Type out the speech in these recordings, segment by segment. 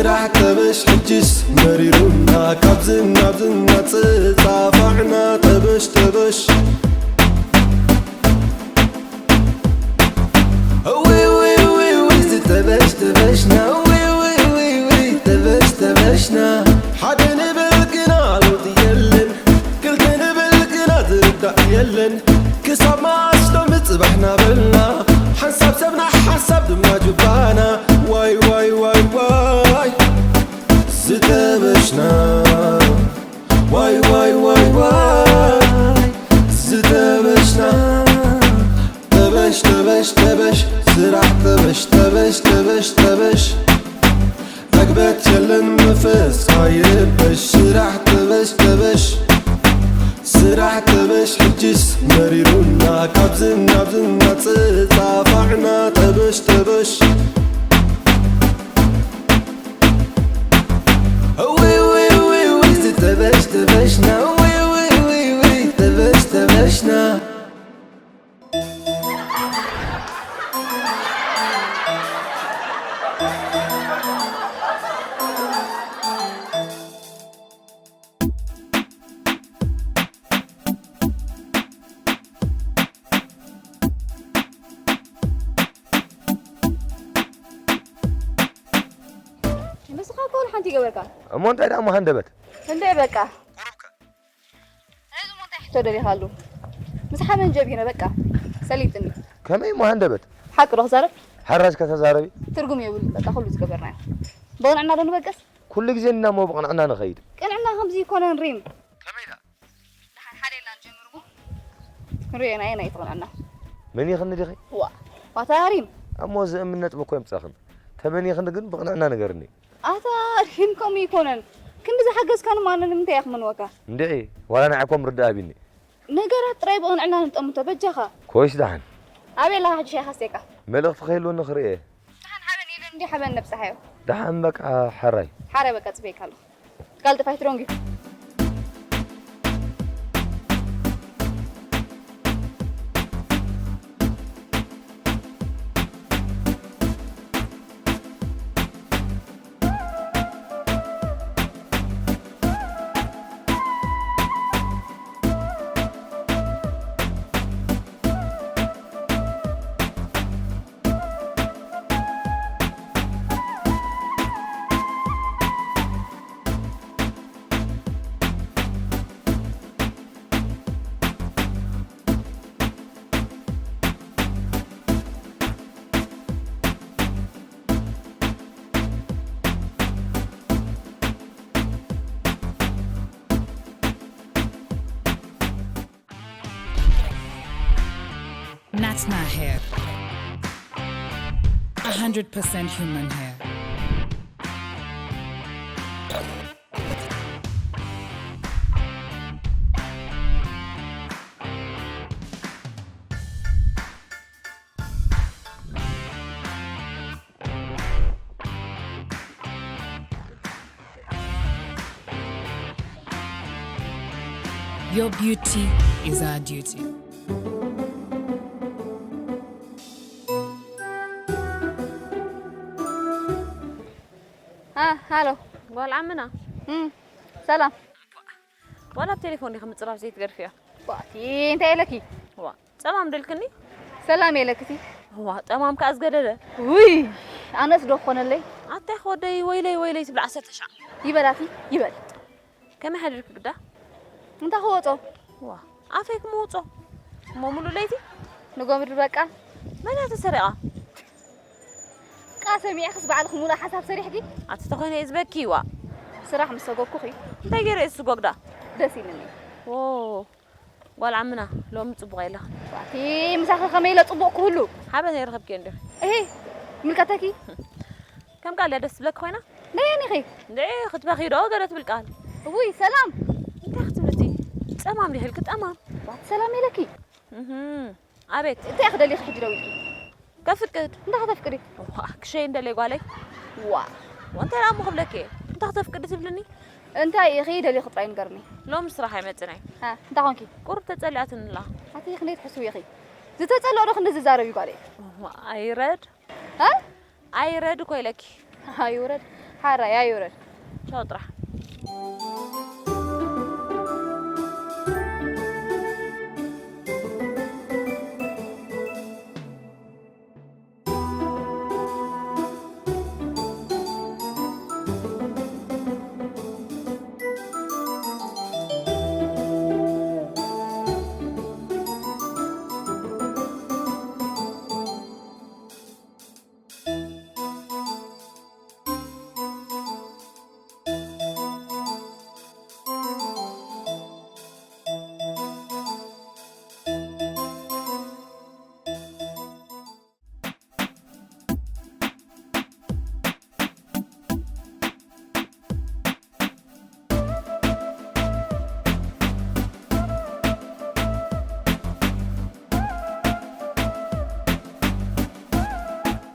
ራሕ ጠበሽ ሕጅስ መሪሩና ካብዝን ናብዝን እናተጻፋዕና ጠበሽ ጠበሽ እውይ እውይ እውይ እውይ እዚ ጠበሽ ጠበሽና እውይ እውይ እውይ እውይ ጠበሽ ጠበሽና ሓደ ንብል ግና ለውጢ የለን ክልተ ንብል ግና ዝርዳእ የለን ክሳብ መዓስ ሎሚ ጽባሕ ናበልና ሓንሳብ ሰብና ሓንሳብ ድማ ጁባና ዋይ ዋይ ዋይ ዋይ ዝተበሽና ዋይ ዋይ ዋይ ዋይ ዝተበሽና ጠበሽ ጠበሽ ጠበሽ ስራሕ ጠበሽ ጠበሽ ጠበሽ ጠበሽ መግበት የለን መፈስ ካይበሽ ስራሕ ጠበሽ ጠበሽ ስራሕ ጠበሽ ሕጅስ መሪሩና ካብዝን ናብዝን እናተጻፋዕና ጠበሽ ጠበሽ እውይ እውይ እውይ እውይ ዝተበሽ ተበሽና እውይ እውይ እውይ እውይ ተበሽ ተበሽና ንስኻ እኮ ወላ ሓንቲ ይገበርካ። እሞ እንታይ ደኣ እሞ ሃንደበት? እንደ በቃ። ቁሩብከ? እዚ እሞ እንታይ ሕቶ ደሊኻሉ? ምስ ሓበን ጀቢረ በቃ። ሰሊጥኒ። ከመይ እሞ ሃንደበት? ሓቂ ዶ ክዛረብ? ሓራጅ ከተዛረቢ? ትርጉም የብሉን በቃ ኩሉ ዝገበርናዮ። ብቕንዕና ዶ ንበገስ? ኩሉ ግዜ እና እሞ ብቕንዕና ንኸይድ። ቅንዕና ከምዚ ይኮነን ሪም። ከመይ ደኣ? ደሓን ሓደ ኢልና ንጀምር እሞ ክንሪኦ ኢና ኣየናይ ትቕንዕና። መን ኢኽኒ ዲኺ? ዋ፣ ዋታ ሪም። እሞ እዚ እምነት በኮ የምጻኽን። ተመን ኢኽኒ ግን ብቕንዕና ንገርኒ። ኣታ ሪም ከምኡ ይኮነን። ክንዲ ዝሓገዝካኒ ማነ ንምንታይ እየ ክምንወካ? እንድዒ፣ ዋላ ንዓኮም ርዳእ ኣቢኒ። ነገራት ጥራይ ብቕንዕና ንጠምቶ በጃኻ። ኮይስ ደሓን። ኣበይ ኣለኻ ሕጂ ሻሂ ከስተየካ? መልእኽቲ ከይህልወኒ ክርኢ እየ። ደሓን ሓበን ኢለ እንዲ ሓበን ነብጽሓዮ። ደሓን በቃ ሕራይ። ሓራይ በቃ ጽበየካ ኣለኹ። ጋል ጥፋይ ትሮንጊ። Natna hair. A hundred percent human hair. Your beauty is our duty. ሃ፣ ሃሎ። ጓል ዓምና። እም፣ ሰላም። ዋላ ኣብ ቴሌፎን ዲኺ ምጽራፍ ዘይትገድፍዮ? ዋቲ፣ እንታይ ኢለኪ? ዋ፣ ጸማም ደልክኒ? ሰላም ኢለክቲ። ዋ፣ ጸማም ከኣ ዝገደደ። ውይ፣ ኣነስ ዶ ክኾነለይ? ኣታይ ክወደይ፣ ወይለይ፣ ወይለይ ትብል ዓሰርተ ሻዕ። ይበላቲ፣ ይበል። ከመይ ሓዲርክ ግዳ? እንታይ ክወጾ? ዋ፣ ኣፈይ ክመውጾ። እሞ ሙሉእ ለይቲ? ንጎምድር በቃ። መን እያ ተሰሪቓ? ቃ ሰሚዕክስ ባዕልኺ ሙሉእ ሓሳብ ሰሪሕኪ? ኣቲ ተኾይነ እየ ዝበኪ፣ ዋ። ስራሕ ምስ ሰጎግኩኺ። እንታይ ገይረ እየ ዝስጎግ ደኣ? ደስ ኢልኒ። ዎ፣ ጓል ዓምና፣ ሎሚ ጽቡቕ የለኽን። ኣቲ ምሳኺ ከመይ ኢለ ጽቡቕ ክህሉ? ሓበን ኣይረኸብክዮን ዲኺ? እሂ፣ ይምልከተኪ። ከም ቃልያ ደስ ትብለኪ ኮይና? ነየን ኢኺ? እንድዒ፣ ክትበኺ ዶ ገለ ትብል ቃል? እውይ፣ ሰላም። እንታይ ክትብሊ እቲ? ጸማም ዲኺ ኢልኪ? ጸማም። ዋት ሰላም ኢለኪ? እህም። ኣቤት። እንታይ ኢኺ ደሊኺ ሕጂ ደዊልኪ? ከፍቅድ። እንታይ ከተፍቅዲ? ዋ፣ ክሸይ እንደለይ ጓለይ። ዋ። ወንታይ ደኣ እሞ ክብለኪ እየ? እንታይ ከተፍቅዲ ትብልኒ? እንታይ ኢኺ ደሊኺ ጥራይ ንገርኒ። ሎሚ ስራሕ ኣይመጽእን እየ። ሃ፣ እንታይ ኾንኪ? ቁሩብ ተጸሊኣትኒ ኣላ። ኣቲ ክንደይ ትሕስዊ ኢኺ? ዝተጸልኦ ዶ ክንዲ ዝዛረብ እዩ ጓለይ? ዋ፣ ኣይረድ። ሃ? ኣይረድ እኮ ኢለኪ። ኣይውረድ። ሓራይ ኣይውረድ። ቻው ጥራሕ።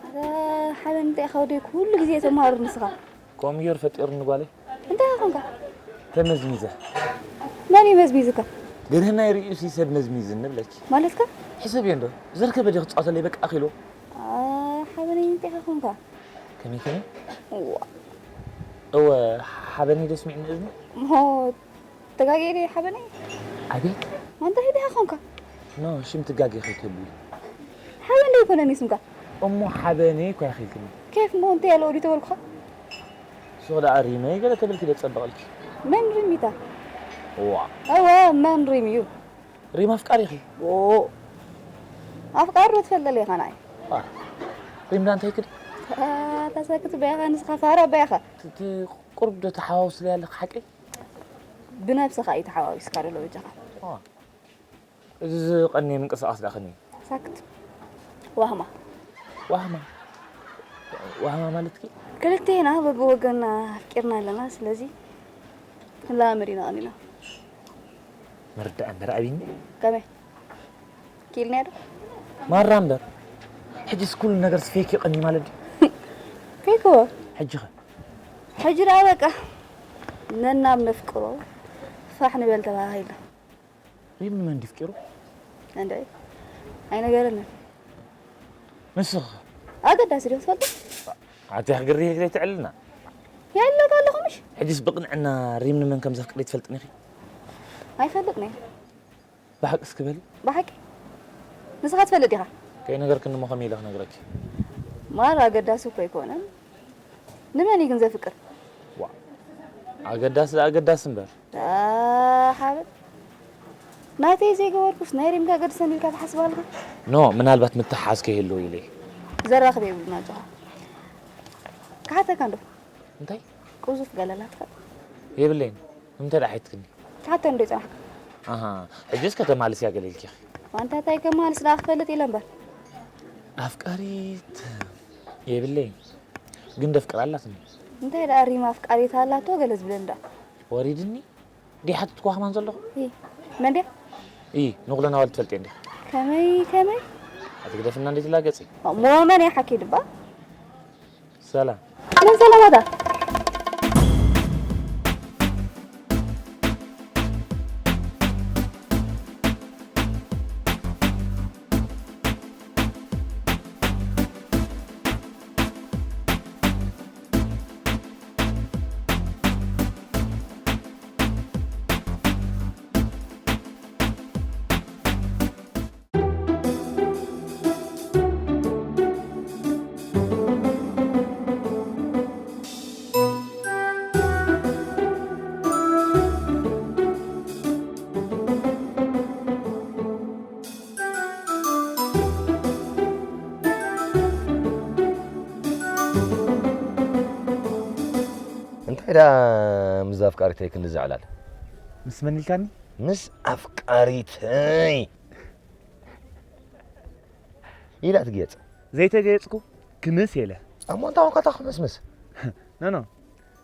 ኣታ ሓበን እንታይ ኢኻ ወደይ ኩሉ ግዜ ተመሃሩ ንስኻ? ከምኡ ገይሩ ፈጢሩኒ ጓለይ። እንታይ ኢኻ ኮንካ? ተመዝሚዘ። መን እዩ መዝሚዙካ? ግርህናይ ርእዩሲ ሰብ መዝሚዝኒ እብለኪ። ማለትካ? ሕሰብዮ እንዶ፣ ዘርከበ ድዩ ክጻወተለይ በቃ ኣኺሉ። ኣ፣ ሓበነይ እንታይ ኢኻ ኮንካ? ከመይ ከመይ? እዋ። እወ፣ ሓበነይ ዶ ስሚዕኒ እዝኒ? ሞ ተጋግየ ድየ ሓበነይ? ኣቤት። ኣንታ ሄደ ኢኻ ኮንካ? ኖ፣ ሽም ትጋገ ከይትህልዊ። ሓበን ዶ ኣይኮነን ስምካ? እሞ ሓበነይ እኮ ኢኺ ኢልክኒ። ኬፍ እሞ እንታይ ኣለዎ ድዩ ተበልኩኻ? ሱቕ ደኣ ሪመይ ገለ ተብልኪ ዶ ጸበቐልኪ? መን ሪም ኢታ? እዋ። እወ፣ መን ሪም እዩ? ሪም ኣፍቃሪኺ? ኦ። ኣፍቃሪ ዶ ትፈልጠለይ ኢኻ ንዓይ? ዋ። ሪም ዳ እንታይ ክድ? አ፣ ተሰክት በያኻ ንስኻ ፋራ በያኻ። ት-፣ ት-፣ ቁሩብ ዶ ተሓዋውስለይ ኣለኺ ሓቀይ? ብነብስኻ እዩ ተሓዋዊስካ ዘሎ በጃኻ። ዋ። እዚ ዝቐንየ ምንቅስቓስ ደኣ ከመይ እዩ? ሳክት። ዋህማ። ዋህማ? ዋህማ ማለትኪ? ክልቴና በብወገንና ኣፍቂርና ኣለና፣ ስለዚ ክንለማመድ ኢና ቀኒና። ምርዳእ እምበር ኣብይኒ። ከመይ? ኪልናዮ ዶ? ማራ እምበር። ሕጂስ ኩሉ ነገርስ ፌክ እዩ ቀንዩ ማለት ድዩ? ፌክ እዎ። ሕጂ ኸ? ሕጂ ደኣ በቃ ነናብ ነፍቅሮ ፋሕ ንበል ተባሂልና። ሪም ንመን ድዩ ኣፍቂሩ? እንድዒ፣ ኣይነገረንን። ንስኺ? ኣገዳሲ ድዩ ክትፈልጦ? ኣቲ ሕግሪ ህግሪ ትዕልና። የዕልለካ ኣለኹ ምሽ? ሕጂስ ብቕንዕና ሪም ንመን ከም ዘፍቅር ትፈልጥኒ ኢኺ? ኣይፈልጥን እየ። ብሓቂ እስኪ በሊ። ብሓቂ? ንስኻ ትፈልጥ ኢኻ? ከይነገርክኒ እሞ ከመይ ኢለ ክነግረኪ? ማራ ኣገዳሲ እኮ ኣይኮነን። ንመን እዩ ግን ዘፍቅር? ዋ፣ ኣገዳሲ ኣገዳሲ እምበር። ኣ፣ ሓበን። ናተይ ዘይገበርኩስ ናይ ሪም ከገድሰኒ ኢልካ ትሓስብ ኣለኻ? ኖ፣ ምናልባት ምትሓሓዝ ከይህልዎ ኢለ እየ። ዘራኽብ የብሉን ኣጆኻ። ክሓተካ እንዶ? እንታይ? ቁዙፍ ገለ ኣላትካ? የብለይን። ንምንታይ ደኣ ሓቲትክኒ? ክሓቶ እንዶ ይጸናሕካ? ኣሃ፣ ሕጂስ ከተማልስያ ገለ ኢልኪ ኢኺ። ዋንታ እንታይ ከማልስ ደኣ ክፈልጥ ኢለ እምበር። ኣፍቃሪት የብለይን። ግን ደፍቅራ ኣላትኒ። እንታይ ደኣ ሪም ኣፍቃሪት ኣላቶ ገለ ዝብለኒ ደኣ? ወሪድኒ? ድየ ሓቲትኩ ከማን ዘለኹ? ኢ፣ መን ድያ? ኢ፣ ንኹለን ኣዋልድ ትፈልጥየን ዲኺ? ከመይ፣ ከመይ? ኣቲ ግደፍና እንዴ ትላገጺ? እሞ መን እያ ሓኪ ድባ? ሰላም። መን ሰላም ኣታ? እንታይ ደኣ ምስ ኣፍቃሪተይ ክንዲ ዘዕላል? ምስ መን ኢልካኒ? ምስ ኣፍቃሪተይ። ኢላ ትገየጽ። ዘይተገየጽኩ ክምስ የለ። እሞ እንታይ ኮንካ እታ ክምስምስ? ኖ፣ ኖ።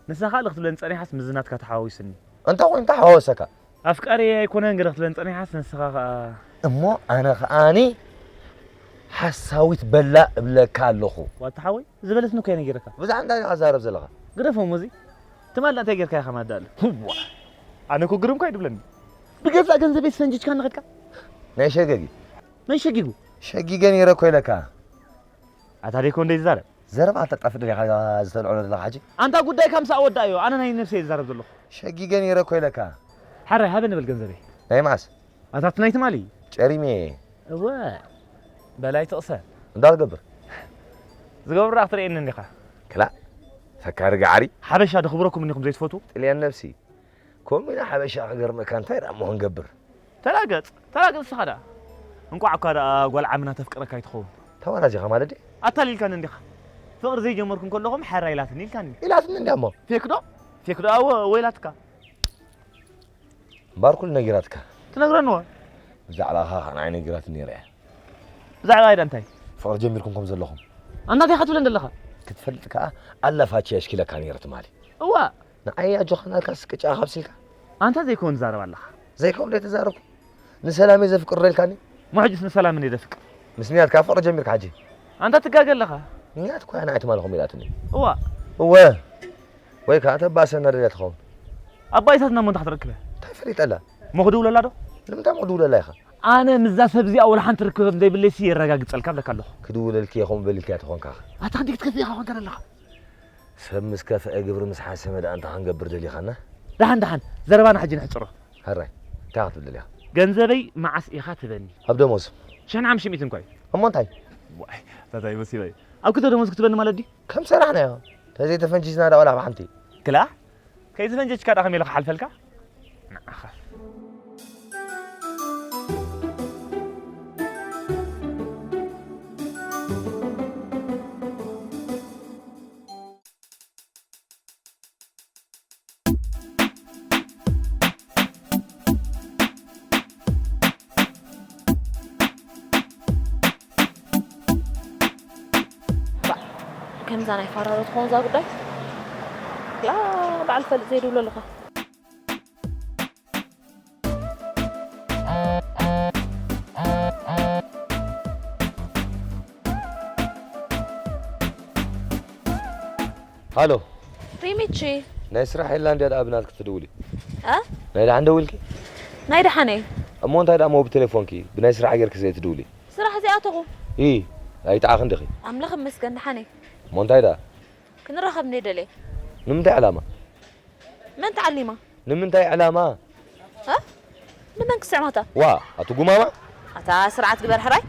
ንሳ ኻልእ ክትብለኒ ጸኒሓስ፣ ምዝናትካ ተሓዋዊስኒ። እንታይ ኮይኑ ተሓዋወሰካ? ኣፍቃሪ ኣይኮነን ገለ ክትብለኒ ጸኒሓስ፣ ንስኻ ኸኣ እሞ ኣነ ኸኣኒ ሓሳዊት በላ እብለካ ኣለኹ። ዋታ ሓወይ፣ ዝበለትኒ እኮ እየ ነጊረካ። ብዛዕባ እንታይ ኢኻ ትዛረብ ዘለኻ? ግደፎ እሞ እዚ። ትማሊ እንታይ ጌርካ ኢኻ ማዳ ኣሎ? ህዋ! ኣነ እኮ ግርም እኮ እዩ ድብለኒ። ብገዛእ ገንዘበይ ተሰንጂጅካ ንኸድካ? ናይ ሸገጊ። መን ሸጊጉ? ሸጊገ ነይረ እኮ ኢለካ። ኣታ ደይኮ እንደ ይዛረብ። ዘረባ ኣተጣፍእ ደሊኻ ዝተልዕሎ ዘለኻ ሕጂ? ኣንታ ጉዳይካ ምሳእ ወዳእዮ፣ ኣነ ናይ ነብሰይ ዝዛረብ ዘለኹ። ሸጊገ ነይረ እኮ ኢለካ። ሓራይ ሃበ ንበል ገንዘበይ። ናይ መዓስ? ኣታ እቲ ናይ ትማሊ። ጨሪመ። እወ። በላይ ትቕሰን። እንታይ ትገብር? ዝገብር ደኣ ክትርእየኒ እንዲኻ። ክላእ። ፈካሪ ገዓሪ። ሓበሻ ዶ ክብረኩም እንዲኹም ዘይትፈትዉ? ጥልያን ነብሲ። ከምኡ ኢና ሓበሻ ክገርመካ እንታይ ደኣ እሞ ክንገብር? ተላገጽ፣ ተላገጽ ንስኻ ደኣ። እንቋዕ እኳ ደኣ ጓል ዓምና ተፍቅረካ ኣይትኸውን። ተዋራዚኻ ማለት ድዩ? ኣታሊልካኒ እንዲኻ። ፍቕሪ ዘይጀመርኩ እንከለኹ ሓራ ኢላትኒ ኢልካኒ። ኢላትኒ እንድያ እሞ። ፌክ ዶ? ፌክ ዶ? ኣወ፣ ወይላትካ። እምበኣር ኩሉ ነጊራትካ። ትነግረኒ እዋ። ብዛዕባኻ ኸኣ ንዓይ ነጊራትኒ ነይራ እያ። ብዛዕባይ ደኣ እንታይ? ፍቕሪ ጀሚርኩም ከም ዘለኹም። ኣንታ እንታይ ኢኻ ትብለን ዘለኻ? ክትፈልጥ ከኣ ኣላፋቺ ኣሽኪለካ ነይረ ትማሊ። እዋ። ንዓይ ኣጆኻ እናልካስ ቅጫ ካብሲልካ። ኣንታ ዘይከውን ትዛረብ ኣለኻ። ዘይከውን ዶ ኣይተዛረብኩ? ንሰላም እየ ዘፍቅር ዶ ኢልካኒ? እሞ ሕጅስ ንሰላም እንድየ ዘፍቅር። ምስ ንያት ከኣ ፍቕሪ ጀሚርካ ሕጂ? ኣንታ ትጋገ ኣለኻ። ንያት እኮ እያ ንዓይ ትማሊ ከምኡ ኢላትኒ። እዋ። እወ። ወይ ከኣ ተባእሰና ደልያ ትኸውን። ኣባይታትና እሞ እንታይ ክትረክበ? እንታይ ፈሊጠላ? እሞ ክድውለላ ዶ? ንምንታይ እሞ ክድውለላ ኢኻ? ኣነ ምስዛ ሰብ እዚኣ ወላ ሓንቲ ርክብ ከም ዘይብለይሲ የረጋግጸልካ እብለካ ኣለኹ። ክድውለልኪ እየ ከምኡ በሊልካያ ተኾንካ። ኣታ ክንደይ ክትከፍእ ኢኻ ኮንካ ዘለኻ? ሰብ ምስ ከፍአ ግብሪ ምስ ሓሰመ ደኣ እንታይ ክንገብር ደሊኻና? ደሓን ደሓን፣ ዘረባና ሕጂ ንሕጽሮ። ሕራይ፣ እንታይ ክትብል ደሊኻ? ገንዘበይ መዓስ ኢኻ ትበኒ? ኣብ ደሞዝ። ሽሕን ሓሙሽተ ሚእትን እኳ እዩ። እሞ እንታይ? ዋይ፣ ታታይ መሲበይ። ኣብ ክልተ ደሞዝ ክትበኒ ማለት ድዩ? ከም ሰራሕናዮ። ተዘይተፈንጂስና ደኣ ወላ ብሓንቲ። ክላ? ከይተፈንጀችካ ደኣ ከመይ ኢለ ክሓልፈልካ? ንዓኻ። ባእ፣ ከምዛ ናይ ፋራ ዶ ትኸውን እዛ ጉዳይ? ላ፣ በዓል ፈልጥ ዘይድብሎ ኣለኻ። ሃሎ። ሪሚቺ። ናይ ስራሕ የላ እንድያ ደኣ ብናትኪ ትድውሊ? እ? ናይ ደሓን ደዊልኪ? ናይ ደሓን እየ። እሞ እንታይ ደኣ እሞ ብቴሌፎንኪ ብናይ ስራሕ ጌርኪ ዘይትድውሊ? ስራሕ ዘይኣተኹ። ኢ፣ ኣይጠዓኽን ዲኺ? ኣምላኽ ይመስገን ደሓን እየ። እሞ እንታይ ደኣ? ክንራኸብ እንድየ ደልየ። ንምንታይ ዕላማ? መን ተዓሊማ? ንምንታይ ዕላማ? እ? ንመን ክስዕማታ? ዋ፣ ኣቲ ጉማማ? ኣታ ስርዓት ግበር ሕራይ።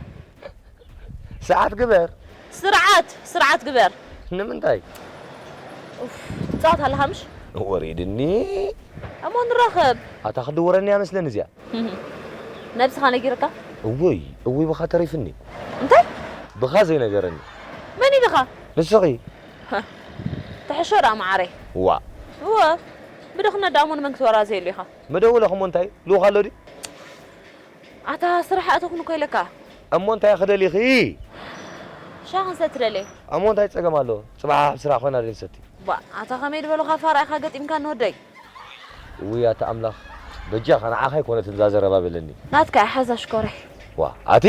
ስርዓት ግበር? ስርዓት፣ ስርዓት ግበር። ንምንታይ? ኡፍ፣ ትጻወት ኣለኻ ምሽ? ወሪድኒ። እሞ ንራኸብ። ኣታ ክድውረኒ እያ መስለኒ እዚኣ። ነብስኻ ነጊርካ? እውይ፣ እውይ ብኻ ተሪፍኒ። እንታይ? ብኻ ዘይነገረኒ። መን ኢልኻ? ንስኺ። ትሕሾ ደኣ መዓረይ። ዋ። እወ። ብድኽነት ደኣ እሞ ንመን ክትወራዘየሉ ኢኻ? መደወለኹ እሞ እንታይ? ልኡኽ ኣሎ ድዩ? ኣታ ስራሕ ኣእተኹን እኮ ኢለካ። እሞ እንታይ ክደሊኺ? ሻሂ ክንሰቲ ደልየ። እሞ እንታይ ጸገም ኣሎ? ጽባሕ ኣብ ስራሕ ኮይና ደልየ ንሰቲ። ባ፣ ኣታ ከመይ ዝበሉኻ ፋራ ኢኻ ገጢምካኒ ወደይ? ውይ ኣታ ኣምላኽ፣ በጃኻ ንዓኻ ኣይኮነትን እዛ ዘረባ በለኒ። ናትካ እያ ሓዛ ሽኮረይ። ዋ፣ ኣቲ?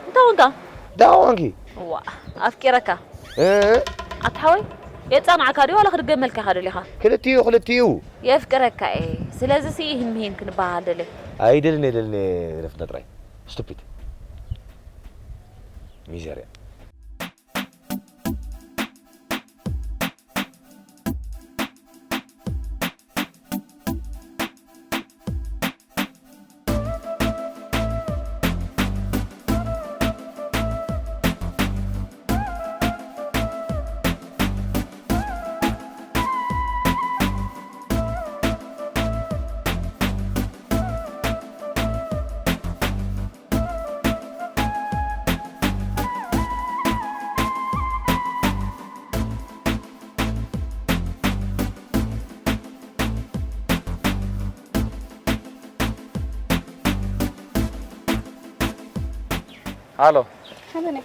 እንታይ ኮንካ? እንታይ ኮንኪ? ዋ፣ ኣፍቂረካ። እ? ኣታ ሓወይ፣ የጻንዓካ ድዩ ዋላ ክድገመልካ ኢኻ ደሊኻ? ክልቲኡ፣ ክልቲኡ። የፍቅረካ እየ። ስለዚ ሲ ይህን ምሂን ክንበሃል ደለ። ኣይደልን፣ ኣይደልን፣ ረፍና ጥራይ። ስቱፒድ። ሚዘርያ። ሃሎ። ሃበነ።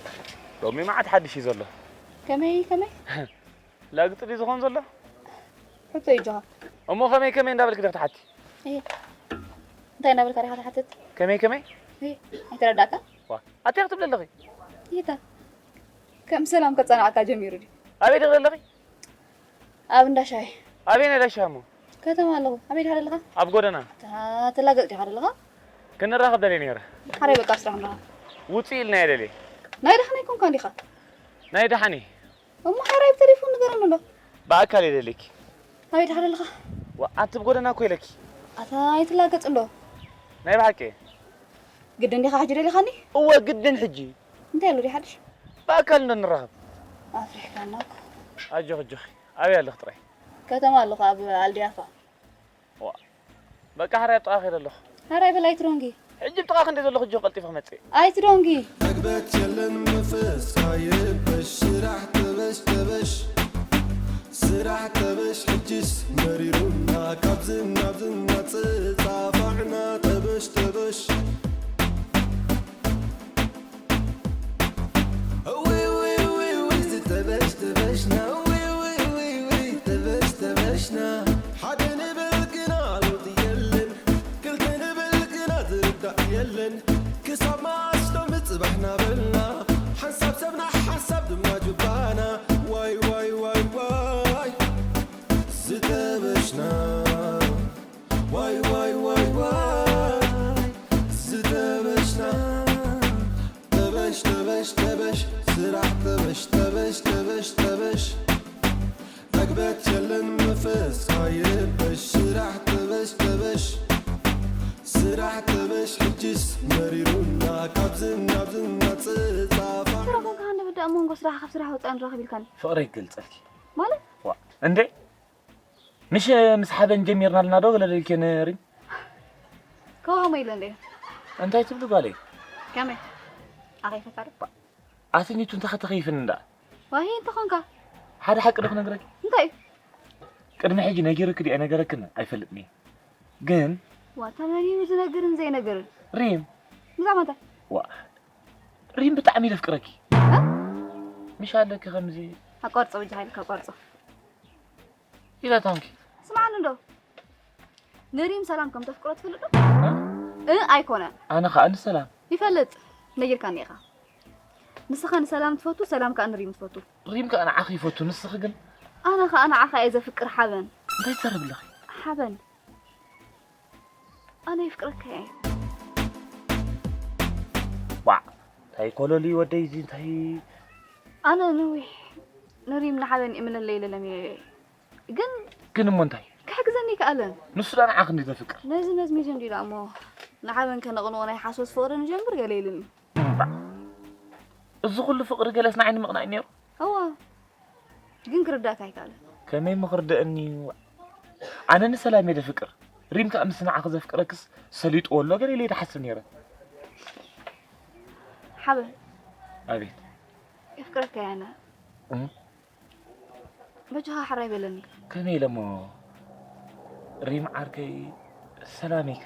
ሎሚ መዓት ሓድሽ እዩ ዘሎ። ከመይ፣ ከመይ? ላግጺ ድዩ ዝኾን ዘሎ? ሕቶ እዩ ጆሃ። እሞ ከመይ ከመይ እንዳበልክ ዲኻ ትሓቲ? እየ። እንታይ እንዳበልካ ዲኻ ትሓትት? ከመይ ከመይ? እየ። ኣይተረዳእካ? ዋ፣ ኣታይ ክትብል ኣለኺ? ይታ። ከም ሰላም ከጸናዕካ ጀሚሩ ድዩ? ኣበይ ዲኺ ዘለኺ? ኣብ እንዳ ሻሂ። ኣበይ ናይ እንዳ ሻሂ እሞ? ከተማ ኣለኹ። ኣበይ ዲኻ ዘለኻ? ኣብ ጎደና። ታ-፣ ትላገጽ ዲኻ ዘለኻ? ክንራኸብ ደልየ ነይረ። ሓራይ በቃ ኣብ ስራሕ ንራኸብ። ውጽእ ኢልና እየ ደልየ። ናይ ዳሕና ኣይኮንካን ዲኻ? ናይ ደሓን እየ። እሞ ሓራይ ብተሌፎን ንገረኒ ኣሎ። ብኣካል እየ ደልየኪ። ኣበይ ደሓን ኣለኻ? ዋ፣ ኣንቲ ብጎደና እኮ ኢለኪ። ኣታ ኣይትላገጽ እንዶ። ናይ ብሓቂ ግድን ዲኻ ሕጂ ደሊኻኒ? እወ፣ ግድን ሕጂ። እንታይ ኣሎ ድዩ ሓድሽ? ብኣካል እንዶ ንራኸብ። ኣፍሪሕካና እኮ። ኣጆኺ፣ ኣጆኺ። ኣበይ ኣለኺ ጥራይ? ከተማ ኣለኹ ኣብ ኣልዲያፋ። ዋ፣ በቃ ሓራይ ኣብ ጥቓ ከይደ ኣለኹ። ሓራይ በል ኣይትደንጊ። ሕጂ ኣብ ጥቓ ክንደ ዘለኹ እጆ ቀልጢፈ ክመጽእ። ኣይትደንጊ። መግበት የለን መንፈስካ ይረበሽ ስራሕ ተበሽ ተበሽ ስራሕ ተበሽ ሕጅስ መሪሩና ካብ ዝናብ ዝናብ ጽጻፋዕና ተበሽ ተበሽ እውይ ውይ ውይ ውይ ዝተበሽ ተበሽና እውይ ውይ ውይ ውይ ተበሽ ተበሽና ሓደ ንብል ግና ለውጢ የለን ክልተ ንብል ግና ዝርዳእ የለን ክሳብ መዓስ ዶ ምጽባሕ ናበልና ሓንሳብ ሰብና ሓንሳብ ድማ ጁባና ዋይ ዋይ ዋይ ዋይ ዝተበሽና ዋይ ዋይ ዋይ ዋይ ዝተበሽና ተበሽ ተበሽ ተበሽ ስራሕ ተበሽ ተበሽ ተበሽ ተበሽ መግበት የለን መፈስካ ይረበሽ ስራሕ ተበሽ ተበሽ ስራሕ ተበሽ ሕጅስ መሪሩና ካብዝን ናብዝን ናጽጻፋ ስራሕ ኮንካ እንደ ብዳእ መንጎ ስራሕ ካብ ስራሕ ወጻኢ ንራኸብ ኢልካኒ ፍቕረይ ክገልጸልኪ ማለት ዋ እንዴ ምሽ ምስ ሓበን ጀሚርና ኣለና ዶ ገለ ደልኬ ነሪም ከዋሞ ኢለ እንደ እንታይ ትብሊ ጓለይ ከመይ ኣኸይፈካ ዶ ኣትኒቱ እንተ ከተኸይፍን እንዳ ዋሂ እንተኾንካ ሓደ ሓቂ ዶ ክነግረኪ እንታይ እዩ ቅድሚ ሕጂ ነጊርክ ድየ ነገረክን ኣይፈልጥን እየ ግን ዋታ መን እዩ ዝነግርን ዘይነግርን ሪም ብዛዕባ እንታይ ዋ ሪም ብጣዕሚ ደፍቅረኪ ምሽ ኣለኪ ከምዚ ኣቋርጾ በጃ ሓይልካ ኣቋርጾ ኢላታንኪ ስምዓኒ እንዶ ንሪም ሰላም ከም ተፍቅሮ ትፈልጥ ዶ እ ኣይኮነን ኣነ ከዓ ንሰላም ይፈልጥ ነጊርካኒ ኢኻ ንስኻ ንሰላም ትፈቱ ሰላም ከዓ ንሪም ትፈቱ ሪም ከዓ ንዓኺ ይፈቱ ንስኺ ግን ኣነ ከዓ ንዓኻ እየ ዘፍቅር ሓበን እንታይ ትዛረብ ኣለኺ ሓበን ኣነ የፍቅረካ እየ ዋዕ እንታይ ኮለል እዩ ወደይ እዚ እንታይ ኣነ ነዊሕ ንሪም ንሓበን እምለለይ ለለሚለለይ ግን ግን እሞ እንታይ ክሕግዘኒ ይከኣለን ንሱ ዳ ንዓኺ እንዲ ዘፍቅር ነዚ መዝሚዙ እንዲ ዳ እሞ ንሓበን ከነቕንኦ ናይ ሓሶት ፍቕሪ ንጀምር ገለ ኢሉኒ እምባዕ እዚ ኩሉ ፍቕሪ ገለስ ንዓይኒ ምቕናእ ነይሩ እዋ ግን ክርዳእካ ኣይከኣለን ከመይ ምኽርደአኒ ኣነ ንሰላም እየ ደፍቅር ሪም ከዓ ምስ ንዓኺ ዘፍቅረክስ ሰሊጥዎ ኣሎ ገለ ኢለ እየ ዝሓስብ ነይረ ሓበን ኣቤት የፍቅረካ እየ ኣነ እም? በጃኻ ሕራይ በለኒ ከመይ ኢለ እሞ ሪም ዓርከይ ሰላም ኢልካ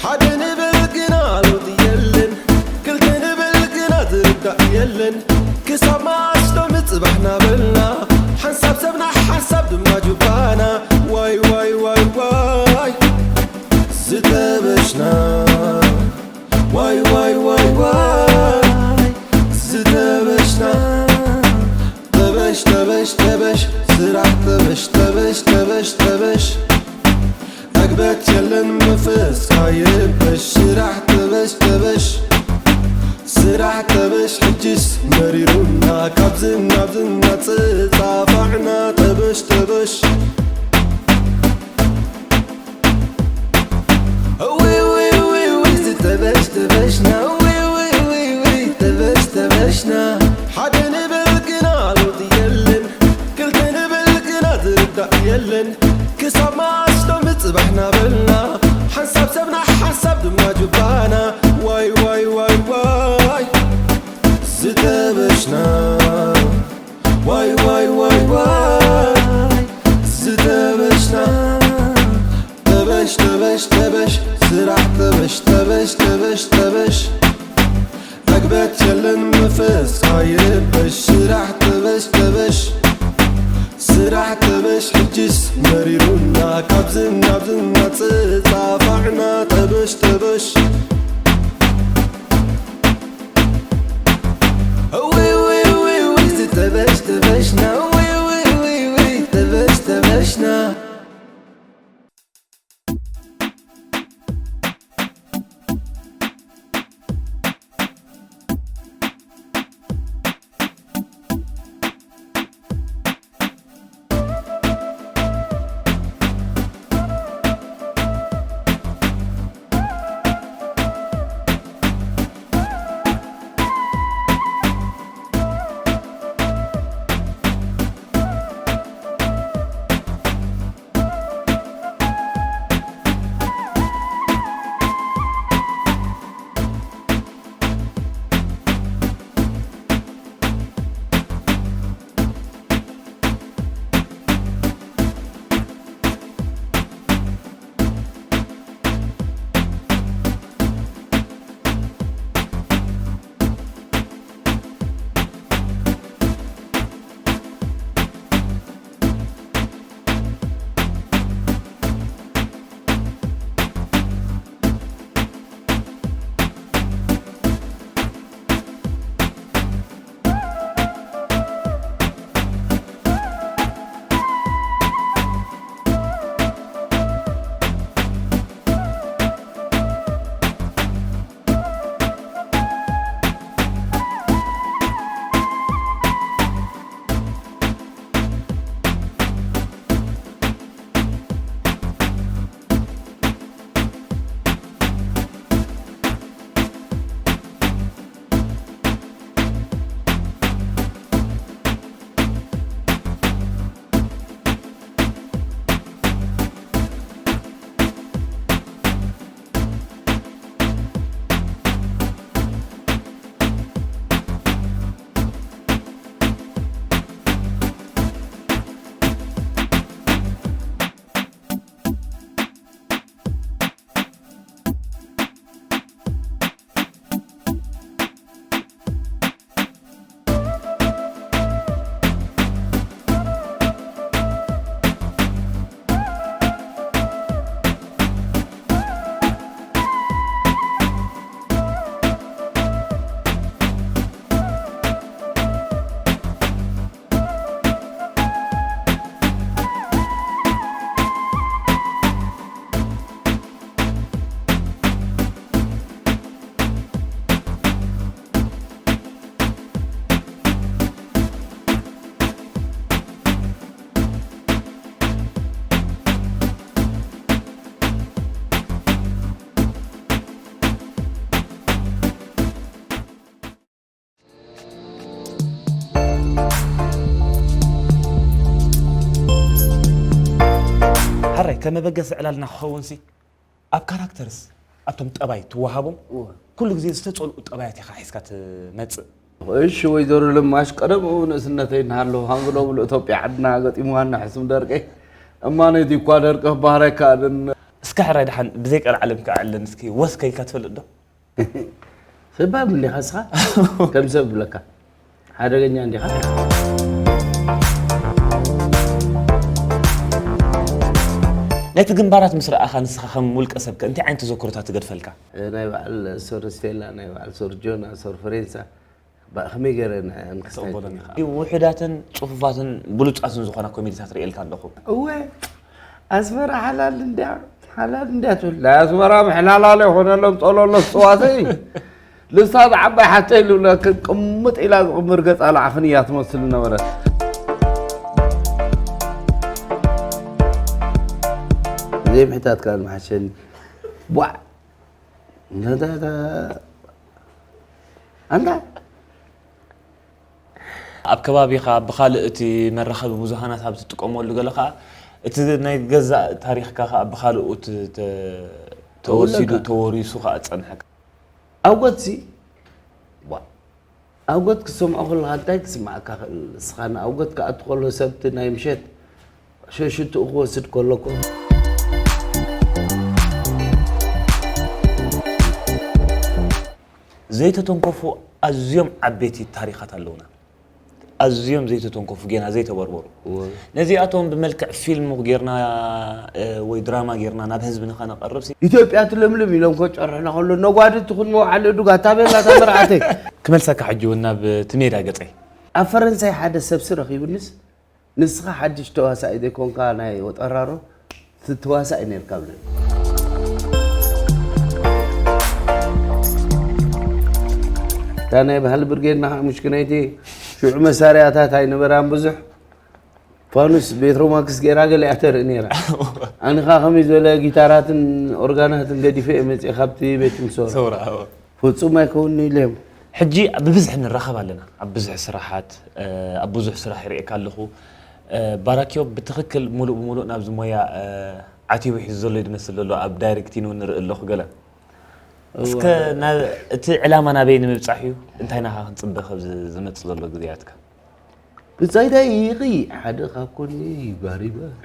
ሓደ ንብል ግና ለውጢ የለን ክልተ ንብል ግና ዝርዳእ የለን ክሳብ መዓስ ዶ ምጽባሕ ናበልና ሓንሳብ ሰብና ሓንሳብ ድማ ጁባና ዋይ ዋይ ዋይ ዋይ ዝተበሽና ዋይ ዋይ ዋይ ዋይ ዝተበሽና ተበሽ ተበሽ ተበሽ ስራሕ ተበሽ ተበሽ ተበሽ ተበሽ ዕግበት የለን መፈስካ ይረበሽ ስራሕ ተበሽ ተበሽ ስራሕ ተበሽ ሕጅስ መሪሩና ካብዝን ናብዝን ናጽጻፋዕና ተበሽ ተበሽ እውይ ውይ ውይ ውይ ዝተበሽ ተበሽና እውይ ውይ ውይ ውይ ተበሽ ተበሽ መሪሩና ካብዝን ናብዝን እናተጻፋዕና ጠበሽ ጠበሽ። እውይ ውይ ውይ ውይ ዝተበሽ ተበሽና፣ እውይ ውይ ውይ ውይ ተበሽ ተበሽና። ሕራይ፣ ከም መበገሲ ዕላልና ክኸውን ሲ፣ ኣብ ካራክተርስ፣ ኣብቶም ጠባይ ትወሃቦም፣ እወ። ኩሉ ግዜ ዝተጸልኡ ጠባያት ኢኻ ሒዝካ ትመጽእ። እሺ፣ ወይዘሮ ለማሽ፣ ቀደም ንእስነተይ እናሃለኹ፣ ከም ዝብሎ ኢትዮጵያ ዓድና ገጢምዋና ሕሱም ደርቂ፣ እማ ነዚ እኳ ደርቂ ክበሃር ኣይከኣልን። እስከ ሕራይ ደሓን ብዘይ ቀልዓለም ክኣለን እስኪ ወስ ከይልካ ትፈልጥ ዶ? ሰባብ እንዲኻ እስኻ? ከም ሰብ ብለካ። ሓደገኛ እንዲኻ። ነቲ ግንባራት ምስ ረኣኻ ንስኻ ከም ውልቀ ሰብ ከ እንታይ ዓይነት ተዘክሮታት ትገድፈልካ? ናይ በዓል ሶር ስቴላ፣ ናይ በዓል ሶር ጆና፣ ሶር ፈሬንሳ፣ ባ-፣ ከመይ ገይረ ን-፣ ንክስታይ ክትቕበሎም ኢኻ? ውሑዳትን ጽፉፋትን ብሉጻትን ዝኾና ኮሜዲታት ርእየልካ ኣለኹ። እወ፣ ኣስመራ ሓላል እንድያ፣ ሓላል እንድያ ትብል። ናይ ኣስመራ ምሕላላል ኣይኾነሎም ጸሎሎ ዝጸዋሰይ። ልሳ ዝዓባይ ሓተይ ልብለክን ቅምጥ ኢላ ዝቕምር ገጻ ለዓኽን እያ ትመስል ነበረት። ዘይምሕታት ከኣ መሓሸኒ። ቧዕ! እንዳ፣ እንዳ፣ እንዳ፣ ኣንታ ኣብ ከባቢኻ ብኻልእ እቲ መራኸቢ ብዙሃናት ኣብ ትጥቀመሉ ገለ ኸኣ እቲ ናይ ገዛእ ታሪኽካ ኸኣ ብኻልኦት ተ-፣ ተወሲዱ፣ ተወለካ። ተወሪሱ ኸኣ ዝጸንሐካ። ኣውገትሲ፣ ዋ፣ ኣውገት ክሰምዖ ከለኻ እንታይ ክስምዓካ ክእል? ንስኻ ንኣውገት ክኣቱ ከሎ ሰብቲ ናይ ምሸት ሸሽትኡ ክወስድ ከሎ እኮ። ዘይተተንከፉ ኣዝዮም ዓበይቲ ታሪኻት ኣለዉና። ኣዝዮም ዘይተተንከፉ፣ ጌና ዘይተበርበሩ። ነዚኣቶም ብመልክዕ ፊልም ጌርና ወይ ድራማ ጌርና ናብ ህዝቢ ንኸነቐርብ ሲ ኢትዮጵያ ትለምልም ኢሎም ከጨርሑና ከሎ ነጓዲ ትኹን መውዓሊ ዕዱጋ ታቤላ ታመርዓተይ። ክመልሰካ ሕጂ እውን ናብ እቲ ሜዳ ገጸይ። ኣብ ፈረንሳይ ሓደ ሰብሲ ረኺቡንስ ንስኻ ሓድሽ ተዋሳኢ ዘይኮንካ ናይ ወጠራሮ ትተዋሳኢ ነርካ ብለ። እታ ናይ ባህሊ ብርጌድና ከዓ ሙሽክነይቲ ሽዑ መሳርያታት ኣይነበራን ብዙሕ ፋኑስ ቤትሮማክስ ገይራ ገሊኣ ተርኢ ነይራ። ኣንኻ ከመይ ዝበለ ጊታራትን ኦርጋናትን ገዲፈ እየ መፅእ ካብቲ ቤት ምሶር። ሰውራ ኣዎ። ፍጹም ኣይከውን ኢለ እዮም። ሕጂ ብብዝሒ ንራኸብ ኣለና ኣብ ብዙሕ ስራሓት፣ ኣብ ብዙሕ ስራሕ ይርእየካ ኣለኹ። ባራኪዮ ብትኽክል ሙሉእ ብሙሉእ ናብዚ ሞያ ዓትዩ ውሒዙ ዘሎ እዩ ዝመስል ዘሎ። ኣብ ዳይሬክቲን እውን ንርኢ ኣለኹ ገለ። እስከ ናብ እቲ ዕላማ ናበይ ንምብጻሕ እዩ? እንታይ ናኻ ክንጽበ ከብዚ ዝመጽእ ዘሎ ግዜያትካ? ብጻይዳ ይኺ ሓደ ካብ ኮኒ ባሪባሪ